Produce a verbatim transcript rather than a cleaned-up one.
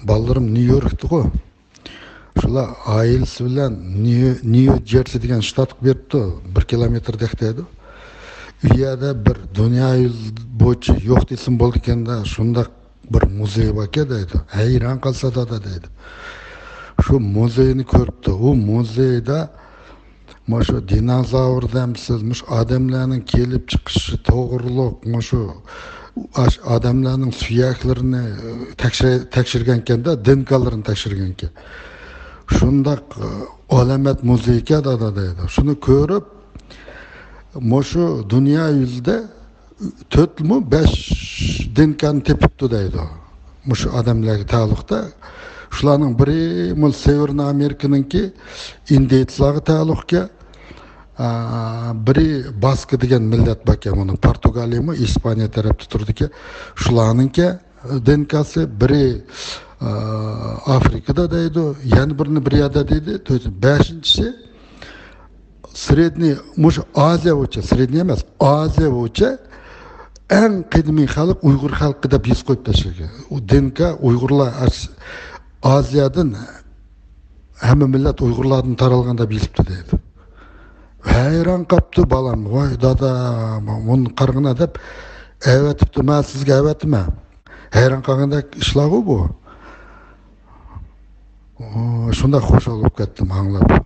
بالىلىرىم نيۇ يوركتىغۇ. شۇلار ئائىلىسى بىلەن نيۇ، نيۇ جېرسى دېگەن شتاتقا بېرىپتۇ، بىر كىلومېتىردەك دەيدۇ. ئۇ يەردە بىر دۇنيا يۈزى بويىچە يوق دېسىم بولىدىكەن-دە، شۇنداق بىر مۇزېي باركەن دەيدۇ. ھەيران قالسا دادا دەيدۇ. شۇ مۇزېينى كۆرۈپتۇ. ئۇ مۇزېيدا مۇشۇ دىنوزاۋر دەمسىز، مۇشۇ ئادەملەرنىڭ كېلىپ چىقىشى توغرۇلۇق، مۇشۇ ئاش-، ئادەملەرنىڭ سۈيەكلىرىنى تەكشۈر-، تەكشۈرگەنكەن-دە، دېنكالىرىنى تەكشۈرگەنكەن. شۇنداق، ئە، ئالامەت مۇزېيكەن دادا دەيدۇ. شۇنى كۆرۈپ، مۇشۇ دۇنيا يۈزىدە تۆتمۇ بەش دېنكانى تېپىپتۇ دەيدۇ. مۇشۇ ئادەملەرگە تەئەللۇقتا. شۇلارنىڭ بىرى مۇ سېۋېرنىي ئامېرىكىنىڭكى ئىندىيېتلارغا تەئەللۇقكەن. ئا، بىرى باسكا دېگەن مىللەت باركەن، مۇنۇ پورتۇگالىيەمۇ ئىسپانىيە تەرەپتە تۇرىدىكەن. شۇلارنىڭكى دېنكاسى، بىرى، ئا، ئافرىكىدا دەيدۇ، يەنە بىرىنى بىر يەردە دېدى. تۆت-، بەشىنچىسى سرېدنىي، مۇشۇ ئازىيا بويىچە، سرېدنىي ئەمەس، ئازىيا بويىچە ئەڭ قەدىمىي خەلق ئۇيغۇر خەلقى دەپ يېزىپ قويۇپ تاشلىغان. ئۇ دېنكا ئۇيغۇرلار ئاز-، ئازىيادىن ھەممە مىللەت ئۇيغۇرلاردىن تارالغان دەپ يېزىپتۇ دەيدۇ. ھەيران قاپتۇ بالام. ۋاي دادا، مۇنى قارىغىنا دەپ ئەۋەتىپتۇ. مەن سىزگە ئەۋەتىمەن. ھەيران قالغاندەك ئىشلارغۇ بۇ. ئو، شۇنداق خۇشال بولۇپ كەتتىم ئاڭلاپ.